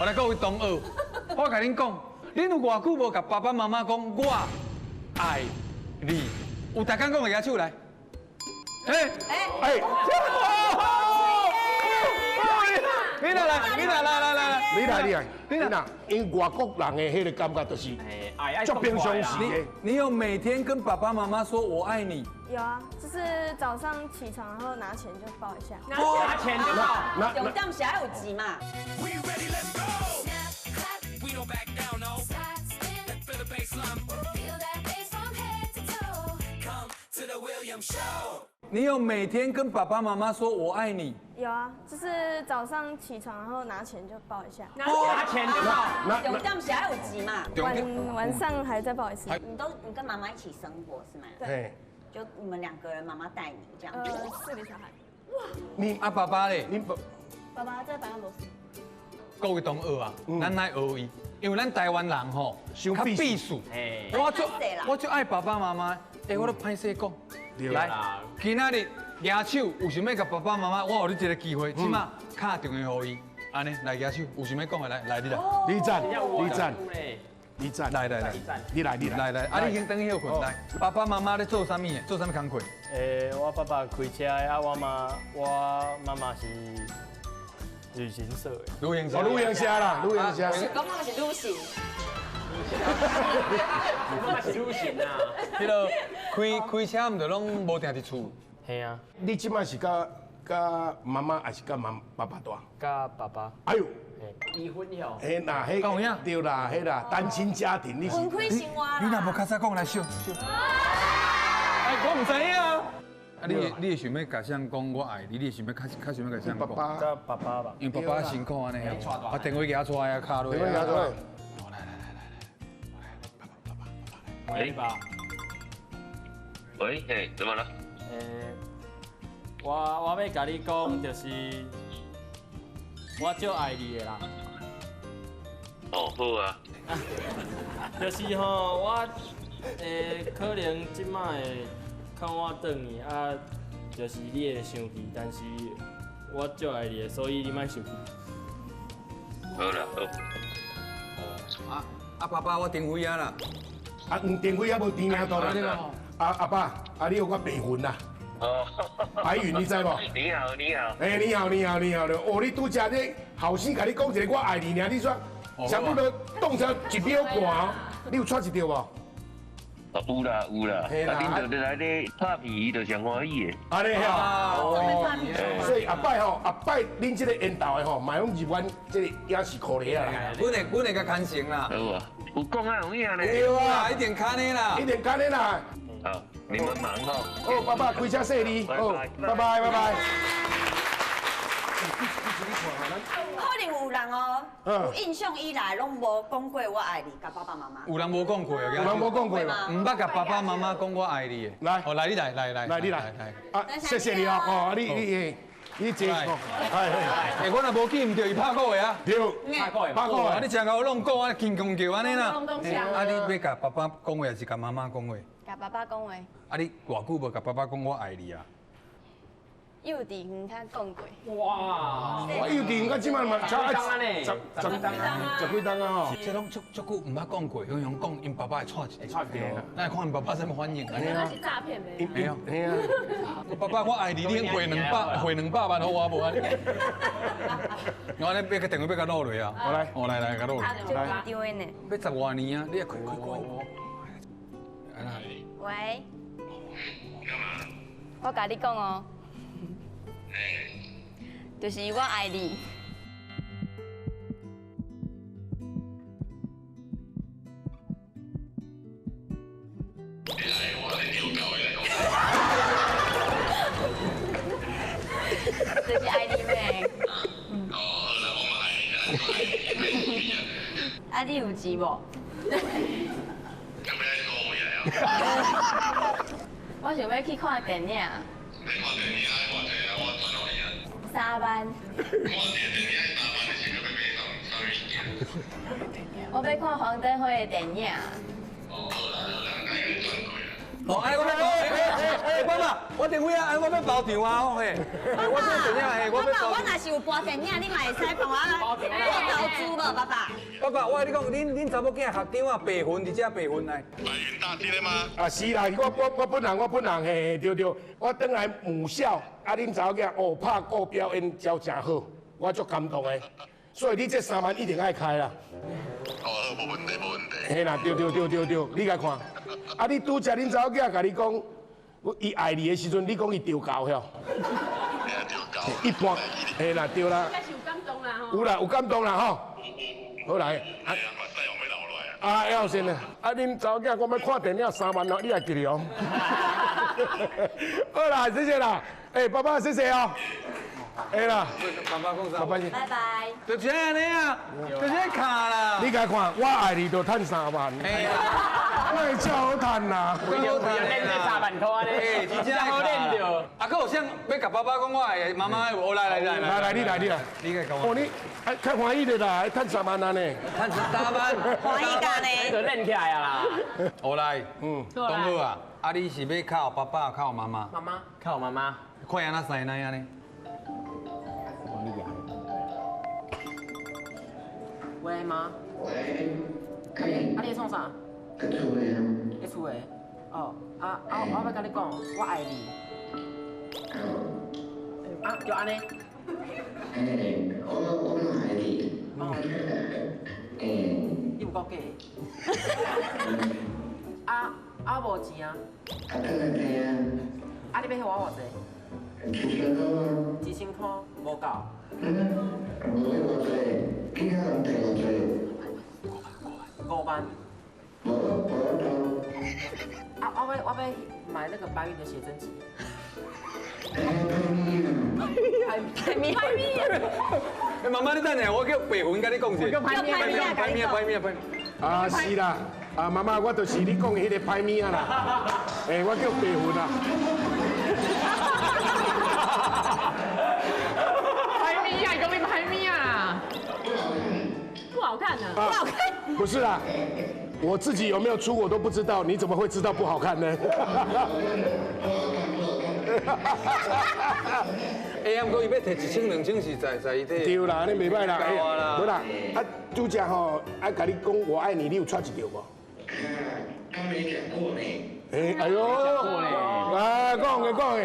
我來各位同學，我共恁講，恁有偌久無共爸爸媽媽講我愛你？有逐工講的舉手來。哎哎，你來來，你來來來來，你來你來，你來，因為外國人的彼個感覺就是，足平常時的。你有每天跟爸爸媽媽說我愛你？有啊，就是早上起床然後拿錢就抱一下。拿錢就抱。重點是愛有錢嘛。你有每天跟爸爸媽媽說我愛你？有啊，就是早上起床然後拿錢就抱一下。拿錢就抱。重點是愛有錢嘛。晚上還再抱一次。你都你跟媽媽一起生活是嗎？對。就你們兩個人，媽媽帶你這樣。四個小孩。哇。你啊爸爸咧？你爸。爸爸在辦螺絲。各位同學啊，咱愛學伊，因為咱台灣人吼較避暑。我就愛爸爸媽媽，哎，我都歹勢講。來，今仔日舉手有想欲共爸爸媽媽，我予你一個機會，這馬敲電話予伊，按呢來舉手，有想欲講的來，來你來，你讚，你讚，你讚，來來來，你來你來，來來，啊你先轉去歇睏，來，爸爸媽媽咧做啥物的？做啥物工課？我爸爸開車的，啊我媽媽是旅行社的。旅行社，旅行社啦，旅行社。講那是旅行。我是旅行啊，彼个開車毋就攏無定佇厝。嘿啊。你這擺是佮媽媽還是佮爸爸住？佮爸爸。哎呦，離婚了。嘿啦，彼對啦，彼啦，單親家庭，你是。分開生活。你若無較早講來笑笑。哎，我毋知影。啊，你會想欲共誰講我愛你？你會想欲較想欲共誰講？爸爸。佮爸爸吧。因為爸爸辛苦按呢，啊，電話舉出來啊，敲落。電話舉出來。喂，爸。喂，嘿，怎麼了？我欲共你講，就是我足愛你的啦。哦，好啊。就是吼，我可能這擺會較晚轉去啊，就是你會生氣，但是我足愛你的，所以你莫生氣。好啦，好。啊，爸爸，我訂飛啊啦。啊，黃電費猶無甜領到啦。啊，阿爸，啊，你予我白雲啦。哦。白雲，你知無？你好，你好。哎，你好，你好，你好。哦，你拄才這後生共你講一個我愛你爾，你說差不多當成一秒半，你有掣一著無？有啦有啦，啊，恁就來咧拍片，伊就上歡喜的。按呢哈，所以後擺吼，後擺恁這個緣投的吼，嘛攏入阮這個影視庫裡啊。阮會共牽成啦。好啊，有講啊有影咧。對啊，一定牽的啦，一定牽的啦。好，你們忙吼。哦，爸爸開車細膩。好，拜拜拜拜。可能有人哦，有印象以來攏無講過我愛你，共爸爸媽媽。有人無講過啊？有人無講過嘛？毋捌共爸爸媽媽講我愛你的。來，哦，來你來來來，來你來。啊，謝謝你哦，哦，你這，係欸，我若無記毋著，伊拍鼓的啊。對，拍鼓的，拍鼓的。你真𠢕弄鼓，啊，輕功叫按呢啦。啊，你欲共爸爸講話，還是共媽媽講話？共爸爸講話。啊，你偌久無共爸爸講我愛你啊？幼稚園較講過。哇！我幼稚園到這擺嘛，才十幾冬啊吼。這攏足足久毋捌講過，雄雄講𪜶爸爸會掣一掣一下。咱來看𪜶爸爸啥物反應。那是詐騙的。沒有。我爸爸我愛你，你肯匯兩百匯200萬予我無啊？我按呢欲共電話欲共錄落啊。我來，我來來共錄。足緊張的呢。欲十外年啊，你愛開開關。喂。我共你講哦。就是我愛你。就是愛你咩？哦，好啦，我嘛愛你啦。啊，你有錢無？咁欲愛講話啊？我想欲去看電影。你看電影愛偌濟啊？我轉予你啊。3萬。看電影3萬，你是欲買啥物件？我欲看黃登輝的電影。哦，好啦好啦，那會轉過啦。哦，哎，我欲講，爸爸，我電話啊，我欲包場啊，嘿，我做電影，嘿，我欲包。爸，我若是有播電影，你嘛會使幫我做投資無，爸爸？爸爸，我跟你講，恁查某囝學長啊，白雲佇遮白雲來。白雲大地的嗎？啊，是啦，我本人嘿，對對，我轉來母校，啊，恁查某囝哦拍鼓表演教誠好，我足感動的，所以你這3萬一定愛開啦。哦，無問題，無問題。嘿啦，對對對對對，你共看。啊！你拄才恁查某囝共你講，伊愛你的時陣，你講伊著猴遐。一般，嘿啦，對啦。應該是有感動啦吼。有啦，有感動啦吼。好來。啊，要先啦。啊，恁查某囝講欲看電影3萬咯，你也記得哦。好啦，謝謝啦。欸，爸爸，謝謝哦。哎啦，爸爸講啥？爸爸，拜拜。就是按呢啊，就是卡啦。你共看，我愛你就趁3萬。我會真好趁啦，真好趁，練這3萬塊呢，欸，真正好練著。啊，閣有啥欲共爸爸講我愛媽媽的無？來來來來來，你來你來，你來講。哦，你啊，較歡喜的啦，趁3萬啊呢。趁3萬，歡喜甲呢？就練起來啊啦。好來，嗯，東好啊，啊，你是欲靠爸爸，靠媽媽？媽媽，靠媽媽。看按怎師奶按呢？喂，媽。喂。啊，你咧創啥？佇厝的。佇厝的。哦，啊啊，我欲共你講，我愛你。啊，就按呢。欸，我嘛愛你。哦。欸。你有夠假的。啊啊，無錢啊。啊，轉來提啊。啊，你欲予我偌濟？ 1000塊啊。 1000塊，無夠。嗯，無欲偌濟，其他人提偌濟？5萬。無無法度。啊，我欲買那個白雲的寫真集。歹物歹物。欸，媽媽，你等下，我叫白雲共你講者。歹物歹物歹物歹物。啊，是啦，啊，媽媽，我就是你講的彼個歹物仔啦。欸，我叫白雲啦。歹物仔，伊講你歹物仔啦。不好看啊！不好看。不是啦。我自己有沒有出我都不知道，你怎麼會知道不好看呢？哎，毋過伊欲提1000、2000是在伊提。對啦，你袂歹啦，好啦，啊，拄才吼，啊，共你講我愛你，你有掣一著無？剛沒講過呢。欸，哎喲，來講的講的，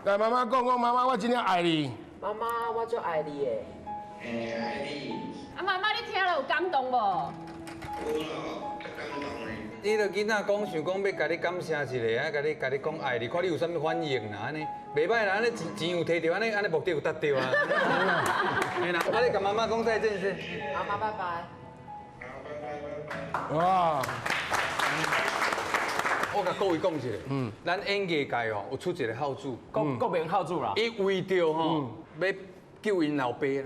來媽媽講講，媽媽我真正愛你。媽媽，我足愛你的。欸，愛你。啊，媽媽，你聽了有感動無？你著囡仔講想講欲共你感謝一下，啊，共你講愛你，看你有啥物反應啦，按呢，袂歹啦，按呢錢有提著，按呢按呢目的有達到啊。嘿啦，啊你共媽媽講再見先。媽媽拜拜。哇！我共各位講一下，咱演藝界哦有出一個孝子，國民孝子啦。伊為著吼欲救𪜶老爸啦，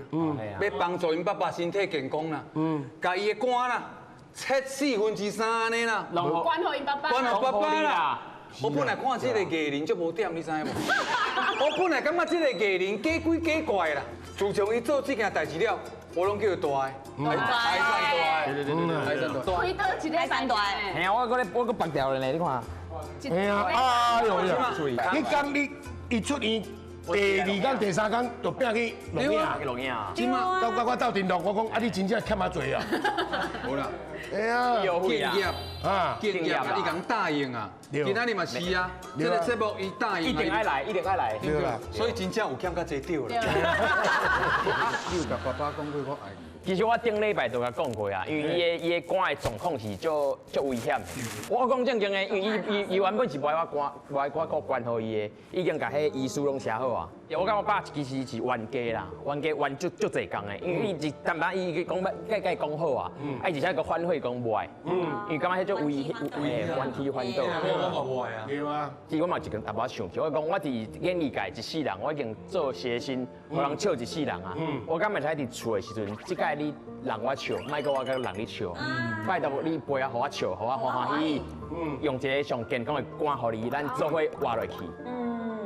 欲幫助𪜶爸爸身體健康啦，共伊的肝啦。切3/4按呢啦，關予𪜶爸爸，關予爸爸啦。我本來看這個藝人足無點，你知無？我本來感覺這個藝人假鬼假怪啦。自從伊做這件代誌了，我攏叫伊大的，大的，對對對對，開山大。開刀一個山大。嘿啊，我閣拔掉了呢，你看。嘿啊，哎呦呦！你講你伊出院第二工、第三工就變去錄影，錄影。到我鬥陣錄，我講啊，你真正欠仔濟啊。無啦。哎呀，建業啊，建業啊，伊共答應啊，今仔日嘛是啊，這個節目伊答應，一定愛來，一定愛來。對啦，所以真正有欠較濟對啦。你有共爸爸講過我愛你？其實我頂禮拜就共講過啊，因為伊的肝的狀況是足危險。我講正經的，因為伊原本是無愛我肝，無愛我閣捐予伊的，已經共彼醫師攏寫好啊。我感覺我爸其實是冤家啦，冤家冤足濟工的，因為伊一淡薄伊講欲共伊講好啊，啊而且閣反悔講無愛，因為感覺彼種危冤起反倒。我嘛無愛啊。對啊。其實我嘛一個淡薄想起，我講我佇演藝界一世人，我已經做諧星，予人笑一世人啊。我敢會使佇厝的時陣，這擺你讓我笑，莫閣我閣讓你笑。拜託你陪啊，予我笑，予我歡歡喜喜，用一個上健康的肝予你，咱做伙活落去。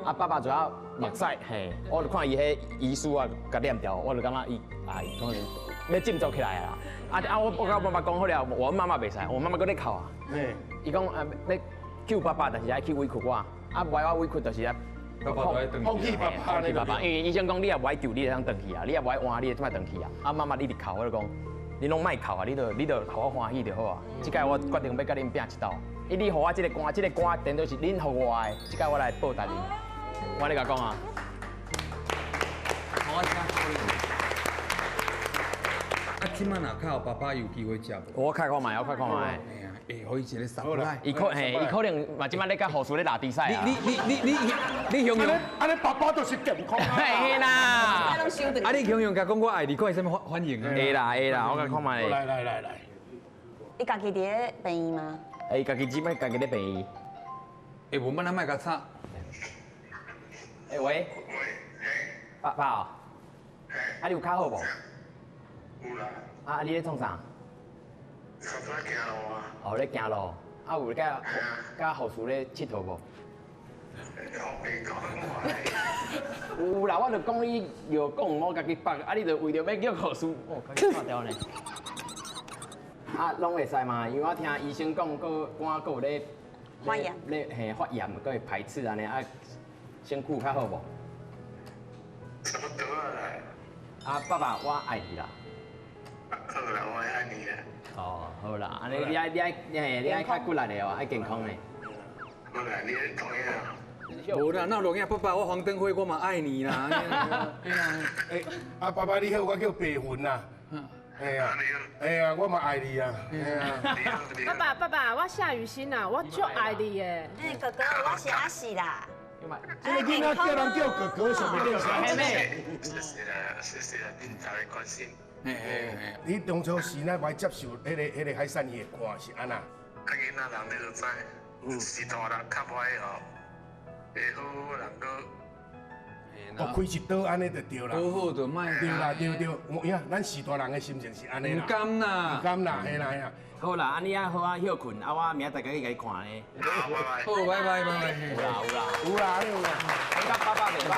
啊，爸爸主要目屎，嘿，我就看伊彼醫書啊，共念掉，我就感覺伊啊，伊講欲振作起來啊。啊啊！我共我媽媽講好了，我媽媽袂使，我媽媽閣咧哭啊。伊講啊，欲救爸爸，但是愛去委屈我，啊，無愛我委屈就是啊，放棄爸爸，放棄爸爸，因為醫生講你若無愛救，你會當轉去啊；你若無愛換，你會怎轉去啊？啊，媽媽你一直哭，我就講，你攏莫哭啊，你就予我歡喜就好啊。這擺我決定欲佮恁拚一鬥，伊你予我這个肝，這个肝等於是恁予我的，這擺我來報答恁。我咧共講啊。我聽啊，這擺若較有爸爸有機會食無？我看看覓，我看看覓。會，予伊一个殺來。伊可嘿，伊可能嘛，這擺咧佮護士咧拉比賽啊。你雄雄，按呢爸爸就是健康啊。嘿啦。啊，你雄雄共講我愛你，看伊啥物反應啊？會啦會啦，我共看覓。來來來來。伊家己佇咧病院嗎？欸，家己這擺家己咧病院。欸，無，咱莫共吵。欸喂。爸爸哦。啊，你有較好無？有啦。啊，你咧創啥？較早行路啊。哦，咧行路，啊有佮護士咧𨑨迌無？有啦，我就講你藥講，我家己放，啊你就為著欲叫護士，哦，家己掛掉呢。啊，攏會使嘛？因為我聽醫生講，閣肝閣有咧發炎，咧嘿發炎，閣會排斥按呢，啊，身軀較好無？差不多啦。啊，爸爸，我愛你啦。好啦，我愛你啦。哦，好啦，按呢你愛你愛嘿，你愛較骨力的哦，愛健康的。好啦，你愛同意啊？無啦，哪有錄影？爸爸，我黃登輝，我嘛愛你啦。欸，啊，爸爸你好，我叫白雲啦。哎呀，哎呀，我嘛愛你啊。爸爸，爸爸，我夏雨欣啊，我足愛你的。欸，哥哥，我是阿喜啦。這个囡仔叫人叫哥哥，上袂了啥？謝謝啦，謝謝啦，恁大家關心。你當初是哪會接受彼个海產伊的肝是按怎？啊，囡仔人你就知，是大人較無愛吼，會好人閣。哦，開一刀按呢就對啦。好好就莫。對啦，對對，有影，咱是大人的心情是按呢啦。毋甘啦，毋甘啦，嘿啦嘿啦。好啦，按呢啊好啊歇睏，啊我明仔載去共伊看咧。好，拜拜。好，拜拜拜拜。有啦有啦有啦有啦。爸爸袂歹。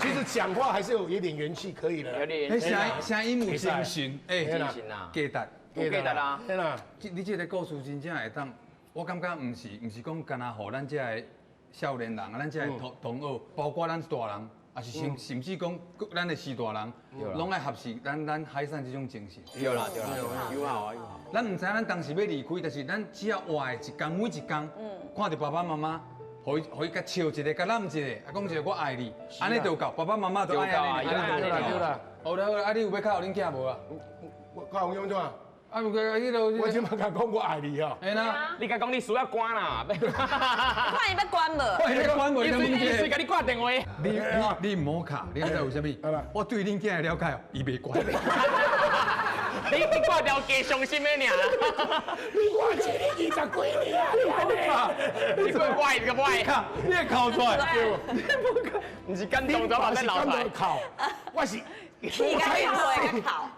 其實講話還是有一點元氣可以的。有點。聲音有精神，欸，精神啊，價值，有價值啊。嘿啦，你這個故事真正會當，我感覺毋是講干焦予咱這个少年人，咱這个同學，包括咱大人。也是甚至講，咱的序大人，攏愛學習咱海產這種精神。對啦對啦，友好啊友好。咱毋知咱當時欲離開，但是咱只要活的一工，每一工，看著爸爸媽媽，予伊共笑一下，共攬一下，啊講一個我愛你，按呢就夠，爸爸媽媽就愛按呢。對啦對啦。好啦好啦，啊你有欲敲予恁囝無啊？我敲予怎？啊，毋過彼落，我這擺共講我愛你哦。嘿啦，你共講你需要關啦。看伊欲關無？看伊欲關無？伊隨共你掛電話。你毋好敲，你知為啥物？我對恁囝的了解哦，伊袂關。你掛掉加傷心的爾。你掛這你20幾年啊！你怪歪個歪，你會哭出來？你無哭，毋是感動咗，變老我是哭，我是。無才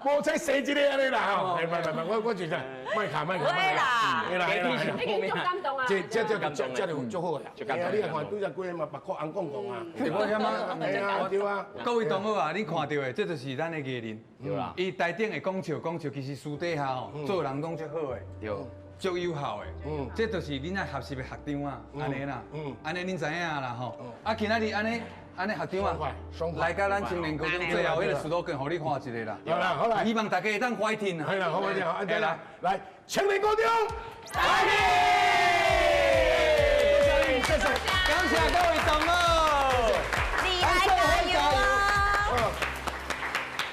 無才生一個按呢啦吼，唔唔唔，我就是莫哭莫哭。會啦，會啦會啦，已經足感動啊！這就足好啦。係啊，你看拄才幾個嘛，目眶紅摃摃啊。是無啥嗎？係啊，對啊。各位同學啊，你看到的，這就是咱的藝人。對啦。伊台頂會講笑講笑，其實私底下吼，做人攏足好的。對。足有效的。這就是恁愛學習的學長啊，按呢啦。按呢恁知影啦吼。啊，今仔日按呢。按呢學長啊，來到咱青年高中最後彼个 slogan，予你看一下啦。好啦好啦，希望大家會當 fighting 啊。係啦，好 fighting，好，來來，青年高中，fighting！謝謝，感謝各位。